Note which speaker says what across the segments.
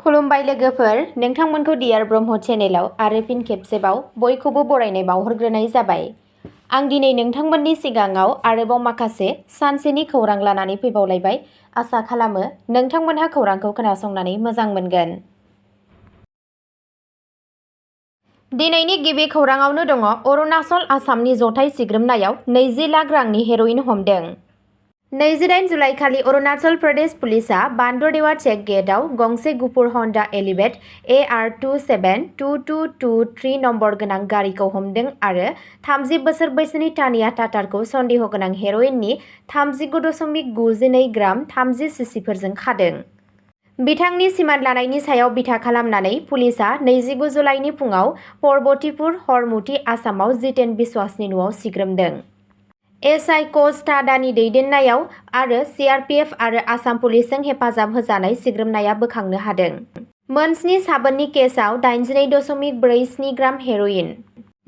Speaker 1: खुलुमबाय लोगोफोर, नोंथांमोनखौ डियार ब्रह्म चेनेलाव आरो फिन खेबसेबाव बयखौबो बरायनाय बावहरग्रोनाय जाबाय। आं दिनै नोंथांमोननि सिगाङाव आरोबाव माखासे सानसेनि खौरां लानानै फैबावलायबाय। आसा खालामो नोंथांमोनहा खौरांखौ खोनासंनानै मोजां मोनगोन। दिनैनि गिबि खौराङावनो दङ अरुणाचल आसामनि जथाय सिग्रोमनायाव 20 लाख रांनि हेर'इन हमदों। 28 जुलाइ खालि अरुणाचल प्रदेश पुलिसआ बान्दरदेवा चेक गेटआव गंसे गुफुर हन्डा एलिभेट AR272223 नम्बर गोनां गारिखौ हमदों आरो 30 बोसोर बैसोनि तानिया टाटारखौ सन्देह गोनां हेर'इननि 39.92 ग्राम 30 सिसिफोरजों खादों। बिथांनि सिमान लानायनि सायाव बिथा खालामनानै पुलिसआ 29 जुलाइनि फुङाव पर्बतीपुर हरमुति आसामाव जितेन बिश्वासनि न'आव सिग्रोमदों। एसआइ क'स्टाडानि दैदेननायाव आरो CRPF आरो आसाम पुलिसजों हेफाजाब होजानाय सिग्रोमनाया बोखांनो हादों। मोन 7 साबोननि केसआव 82.47 ग्राम हेर'इन,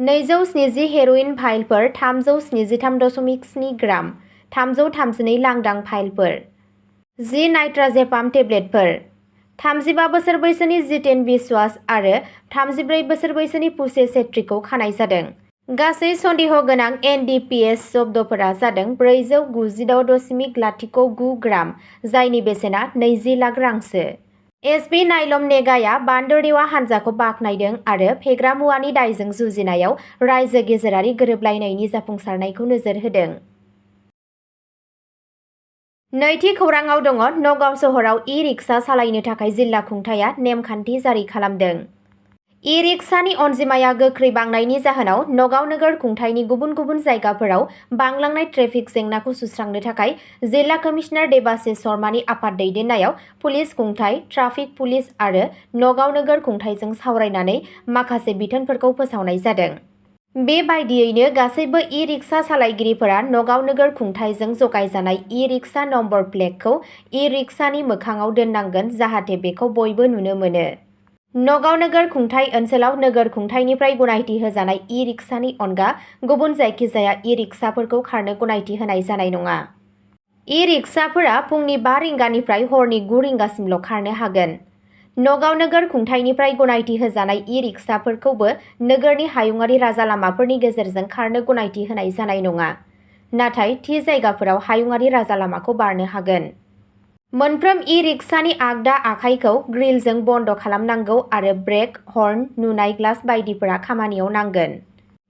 Speaker 1: 270 हेर'इन फाइलफोर, 373.7 ग्राम, 332 लांदां फाइलफोर, 10 नाइट्राजेपाम टेब्लेटफोर, 35 बोसोर बैसोनि जितेन बिश्वास आरो 34 बोसोर बैसोनि पुसे छेत्रीखौ खानाय जादों। गासै सन्देह गोनां NDPS जब्दफोरा जादों 496.09 ग्राम, जायनि बेसेना 20 लाख रांसो। SP नाइलम नेगाया बान्दरदेवा हान्जाखौ बाख्नायदों आरो फेग्रा मुवानि दायजों जुजिनायाव रायजो गेजेरारि गोरोबलायनायनि जाफुंसारनायखौ नोजोर होदों। नैथि खौराङाव दङ नगाव सहराव ई-रिक्सा सालायनो थाखाय जिल्ला खुंथाया नेमखान्थि जारि खालामदों। ई-रिक्सानि अनजिमाया गोख्रै बांनायनि जाहोनाव नगाव नोगोर खुंथायनि गुबुन गुबुन जायगाफोराव बांलांनाय ट्रेफिक जेंनाखौ सुस्रांनो थाखाय जिल्ला कमिशनार देबाशिष शर्मानि आफाद दैदेननायाव पुलिस खुंथाय, ट्राफिक पुलिस आरो नगाव नोगोर खुंथायजों सावरायनानै माखासे बिथोनफोरखौ फोसावनाय जादों। बेबायदियैनो गासैबो ई-रिक्सा सालायगिरिफोरा नगाव नोगोर खुंथायजों जगायजानाय ई-रिक्सा नम्बर प्लेटखौ ई-रिक्सानि मोखाङाव दोननांगोन जाहाथे बेखौ बयबो नुनो मोनो। नगाव नोगोर खुंथाय ओनसोलाव नोगोर खुंथायनिफ्राय गनायथि होजानाय ई-रिक्सानि अनगा गुबुन जायखिजाया ई-रिक्साफोरखौ खारनो गनायथि होनाय जानाय नङा। ई-रिक्साफोरा फुंनि 5 रिंगानिफ्राय हरनि 9 रिंगासिमल' खारनो हागोन। नगाव नोगोर खुंथायनिफ्राय गनायथि होजानाय ई-रिक्साफोरखौबो नोगोरनि हायुङारि राजालामाफोरनि गेजेरजों खारनो गनायथि होनाय जानाय नङा, नाथाय थि जायगाफोराव हायुङारि राजालामाखौ बारनो हागोन। मोनफ्रोम ई-रिक्सानि आगदा आखाइखौ ग्रिलजों बन्द खालामनांगौ आरो ब्रेक, हर्न, नुनाय ग्लास बायदिफोरा खामानियाव नांगोन।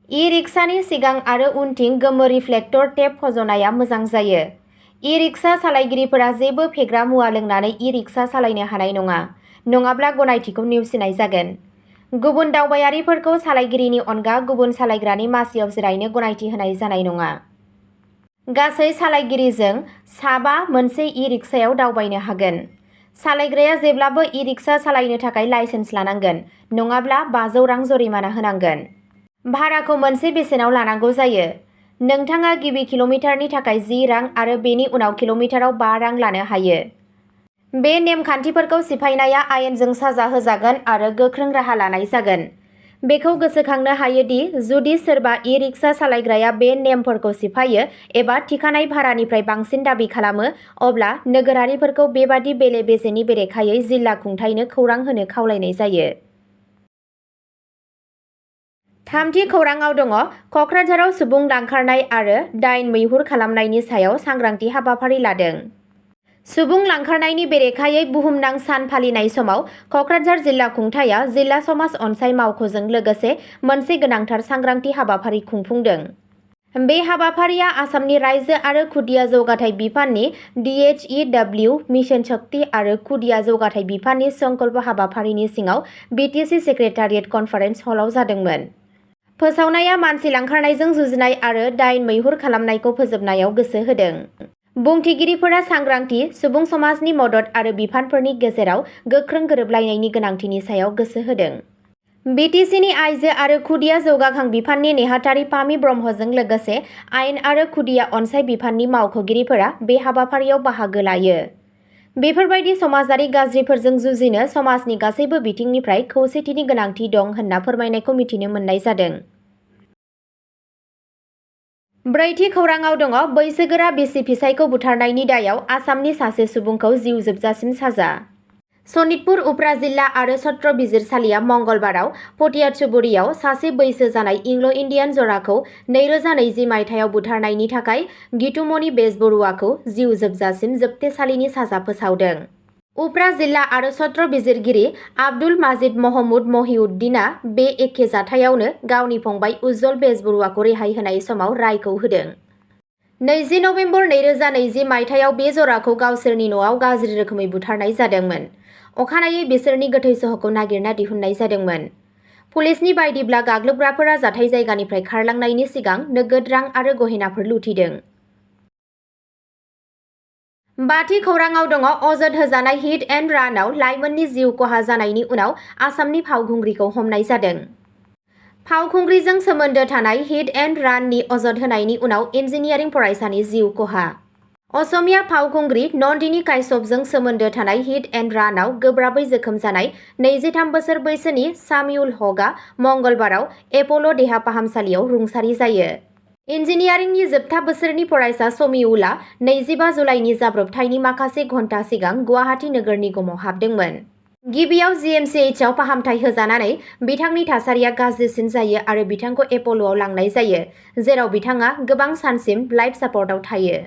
Speaker 1: ई-रिक्सानि सिगां आरो उनथिं गोमो रिफ्लेक्टर टेप फज'नाया मोजां जायो। ई-रिक्सा सालायगिरिफोरा जेबो फेग्रा मुवा लोंनानै ई-रिक्सा सालायनो हानाय नङा, नङाब्ला गनायथिखौ नेवसिनाय जागोन। गुबुन दावबायारिफोरखौ सालायगिरिनि अनगा गुबुन सालायग्रानि मासियाव जिरायनो गनायथि होनाय जानाय नङा। गासै सालायगिरिजों 5 मोनसे ई-रिक्सायाव दावबायनो हागोन। सालायग्राया जेब्लाबो ई-रिक्सा सालायनो थाखाय लाइसेन्स लानांगोन, नङाब्ला 500 रां जरिमाना होनांगोन। भाराखौ मोनसे बेसेनाव लानांगौ जायो। नोंथाङा गिबि किल'मिटारनि थाखाय 10 रां आरो बेनि उनाव किल'मिटाराव 5 रां लानो हायो। बे नेमखान्थिफोरखौ सिफायनाया आयेनजों साजा होजागोन आरो गोख्रों राहा लानाय जागोन। बेखौ गोसोखांनो हायो दि जुदि सोरबा ई-रिक्सा सालायग्राया बे नेमफोरखौ सिफायो एबा थिखानाय भारानिफ्राय बांसिन दाबि खालामो, अब्ला नोगोरारिफोरखौ बेबादि बेले-बेजेनि बेरेखायै जिल्ला खुंथायनो खौरां होनो खावलायनाय जायो। थामथि खौराङाव दङ क'क्राझाराव सुबुं लांखारनाय आरो दाइन मैहुर खालामनायनि सायाव सांग्रांथि हाबाफारि लादों। सुबुं लांखारनायनि बेरेखायै बुहुमनां सान फालिनाय समाव क'क्राझार जिल्ला खुंथायआ जिल्ला समाज अनसाय मावख'जों लोगोसे मोनसे गोनांथार सांग्रांथि हाबाफारि खुंफुंदों। बे हाबाफारिया आसामनि रायजो आरो खुदिया जौगाथाय बिफाननि DHEW, मिशन शक्ति आरो खुदिया जौगाथाय बिफाननि संकल्प हाबाफारिनि सिङाव BTC सेक्रेटारियेट कनफारेन्स हलाव जादोंमोन। फोसावनाया मानसि लांखारनायजों जुजिनाय आरो दाइन मैहुर खालामनायखौ फोजोबनायाव गोसो होदों। बुंथिगिरिफोरा सांग्रांथि, सुबुं समाजनि मदद आरो बिफानफोरनि गेजेराव गोख्रों गोरोबलायनायनि गोनांथिनि सायाव गोसो होदों। BTCनि आइजो आरो खुदिया जौगाखां बिफाननि नेहाथारि पामि ब्रह्मजों लोगोसे आयेन आरो खुदिया अनसाय बिफाननि मावख'गिरिफोरा बे हाबाफारियाव बाहागो लायो। बेफोरबायदि समाजारि गाज्रिफोरजों जुजिनो समाजनि गासैबो बिथिंनिफ्राय खौसेथिनि गोनांथि दं होनना फोरमायनायखौ मिथिनो मोननाय जादों। ब्रैथि खौराङाव दङ बैसोगोरा बिसि फिसायखौ बुथारनायनि दायाव आसामनि सासे सुबुंखौ जिउ जोबजासिम साजा। सनितपुर उफ्रा जिल्ला आरो सत्र बिजिरसालिया मंगलबाराव पटियाचुबुरियाव सासे बैसो जानाय इंल'-इन्डियान जराखौ 2020 मायथाइयाव बुथारनायनि थाखाय गितुमनि बेजबरुवाखौ जिउ जोबजासिम जोबथेसालिनि साजा फोसावदों। उफ्रा जिल्ला आरो सत्र बिजिरगिरि आब्दुल माजिद महमुद महिउद्दिना बे एखे जाथायावनो गावनि फंबाय उज्जवल बेजबरुवाखौ रेहाय होनाय समाव रायखौ होदों। 20 नबेम्बर 2020 मायथाइयाव बे जराखौ गावसोरनि न'आव गाज्रि रोखोमै बुथारनाय जादोंमोन। अखानायै बिसोरनि गोथै सह'खौ नागिरना दिहुननाय जादोंमोन। पुलिसनि बायदिब्ला गाग्लोबग्राफोरा जाथाय जायगानिफ्राय खारलांनायनि सिगां नोगोद रां आरो गहेनाफोर लुथिदों। बाथि खौराङाव दङ अजद होजानाय हिट एन्ड रानआव लाइमोननि जिउ खहा जानायनि उनाव आसामनि फावखुंग्रिखौ हमनाय जादों। फावखुंग्रिजों सोमोन्दो थानाय हिट एन्ड राननि अजद होनायनि उनाव इन्जिनियारिं फरायसानि जिउ खहा। असमिया फावखुंग्रि नन्दिनी काश्यपजों सोमोन्दो थानाय हिट एन्ड रानआव गोब्राबै जोखोम जानाय 23 बोसोर बैसोनि सामिउल हकआ मंगलबाराव एप'ल' देहा फाहामसालियाव रुंसारि जायो। इन्जिनियारिंनि जोबथा बोसोरनि फरायसा समिउलआ 25 जुलाइनि जाब्रबथायनि माखासे घन्टा सिगां गुवाहाटी नोगोर निगमाव हाबदोंमोन। गिबियाव जिएमसिएचआव फाहामथाय होजानानै बिथांनि थासारिया गाज्रिसिन जायो आरो बिथांखौ एप'ल'आव लांनाय जायो, जेराव बिथाङा गोबां सानसिम लाइफ सापर्टआव थायो।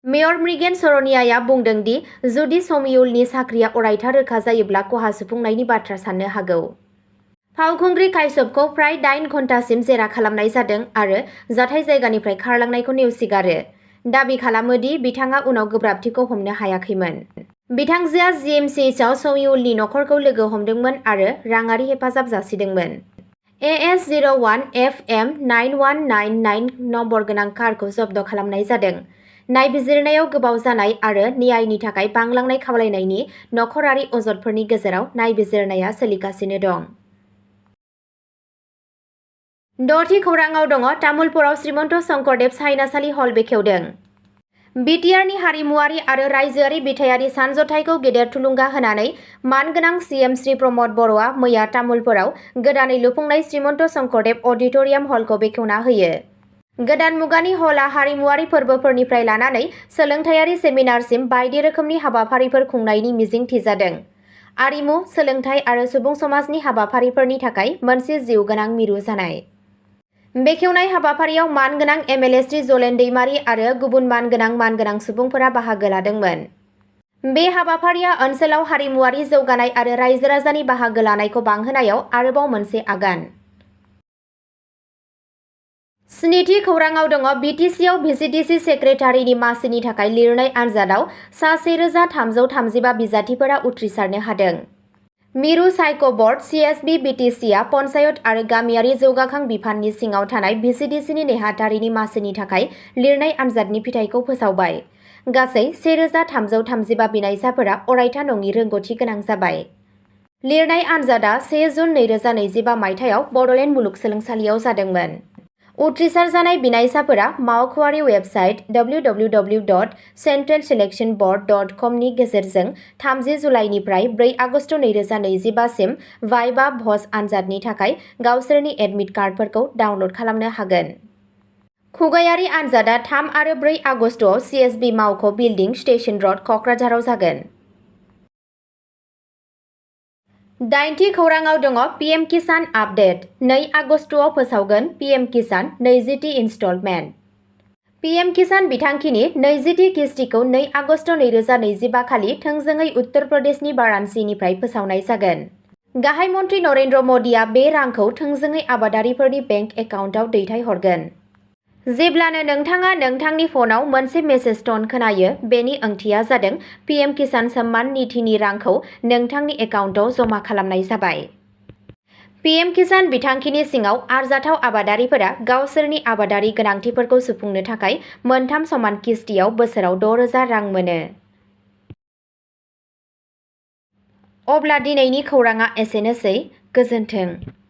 Speaker 1: मेयर मृगेन शरनियाया बुंदों दि जुदि समिउलनि साख्रिया अरायथा रोखा जायोब्ला खहा सुफुंनायनि बाथ्रा साननो हागौ। फावखुंग्रि काश्यपखौ फ्राय 8 घन्टासिम जेरा खालामनाय जादों आरो जाथाय जायगानिफ्राय खारलांनायखौ नेवसिगारो, दाबि खालामो दि बिथाङा उनाव गोब्राबथिखौ हमनो हायाखैमोन। बिथांजोआ जिएमसिएचआव समिउलनि नखरखौ लोगो हमदोंमोन आरो राङारि हेफाजाब जासिदोंमोन। AS01FM 9199 नम्बर गोनां कारखौ जब्द खालामनाय जादों। नायबिजिरनायाव गोबाव जानाय आरो न्यायनि थाखाय बांलांनाय खावलायनायनि नखरारि अजदफोरनि गेजेराव नायबिजिरनाया सोलिगासिनो दं। द'थि खौराङाव दङ तामुलपुराव श्रीमन्त शंकरदेव सायनासालि हल बेखेवदों। बिटिआरनि हारिमुआरि आरो रायजोआरि बिथायारि सानज'थाइखौ गेदेर थुलुंगा होनानै मानगोनां सीएम श्री प्रमद बर'आ मैया तामुलपुराव गोदानै लुफुंनाय श्रीमन्त शंकरदेव अडिट'रियाम हलखौ बेखेवना होयो। गोदान मुगानि हलआ हारिमुआरि फोरबोफोरनिफ्राय लानानै सोलोंथायारि सेमिनारसिम बायदि रोखोमनि हाबाफारिफोर खुंनायनि मिजिं थिजादों। आरिमु, सोलोंथाय आरो सुबुं समाजनि हाबाफारिफोरनि थाखाय मोनसे जिउगोनां मिरु जानाय। बेखेवनाय हाबाफारियाव मानगोनां एमएलए श्री जलेन दैमारी आरो गुबुन मानगोनां सुबुंफोरा बाहागो लादोंमोन। बे हाबाफारिया ओनसोलाव हारिमुआरि जौगानाय आरो रायजो-राजानि बाहागो लानायखौ बांहोनायाव आरोबाव मोनसे आगान। स्निथि खौराङाव दङ बिटिसिआव भिसिडिसि सेक्रेटारिनि मासिनि थाखाय लिरनाय आनजादाव सा 1335 बिजाथिफोरा उथ्रिसारनो हादों। मिरु सायख' बर्ड सिएसबि बिटिसिआ पन्चायत आरो गामियारि जौगाखां बिफाननि सिङाव थानाय भिसिडिसिनि नेहाथारिनि मासिनि थाखाय लिरनाय आनजादनि फिथायखौ फोसावबाय। गासै 1335 बिनायसाफोरा अरायथा नङि रोंग'थि गोनां जाबाय। लिरनाय आनजादा 1 जुन 2025 मायथाइयाव बड'लेण्ड मुलुगसोलोंसालियाव जादोंमोन। उथ्रिसार जानाय बिनायसाफोरा मावख'आरि वेबसाइट www.centralselectionboard.com नि गेजेरजों 30 जुलाइनिफ्राय 4 आगस्ट 2025 सिम भाइभा भ'ज आनजादनि थाखाय गावसोरनि एडमिट कार्डफोरखौ डाउनल'ड खालामनो हागोन। खुगायारि आनजादा 3 आरो 4 आगस्टआव सिएसबि मावख' बिल्डिं स्टेशन र'ड, क'क्राझाराव जागोन। 8थि खौराङाव दङ पिएम किसान आपडेट। 2 आगस्टआव फोसावगोन पिएम किसान 20थि इनस्टलमेन्ट। पिएम किसान बिथांखिनि 20थि किस्तिखौ 2 आगस्ट 2025 खालि थोंजोङै उत्तर प्रदेशनि वाराणसीनिफ्राय फोसावनाय जागोन। गाहाय मन्त्रि नरेन्द्र मदिआ बे रांखौ थोंजोङै आबादारिफोरनि बेंक एकाउन्टआव दैथायहरगोन। जेब्लानो नोंथाङा नोंथांनि फनाव मोनसे मेसेज टन खोनायो, बेनि ओंथिया जादों पिएम किसान सम्मान निधिनि रांखौ नोंथांनि एकाउन्टआव जमा खालामनाय जाबाय। पिएम किसान बिथांखिनि सिङाव आरजाथाव आबादारिफोरा गावसोरनि आबादारि गोनांथिफोरखौ सुफुंनो थाखाय मोनथाम समान किस्तियाव बोसोराव 6,000 रां मोनो। अब्ला दिनैनि खौराङा एसेनोसै। गोजोन्थों।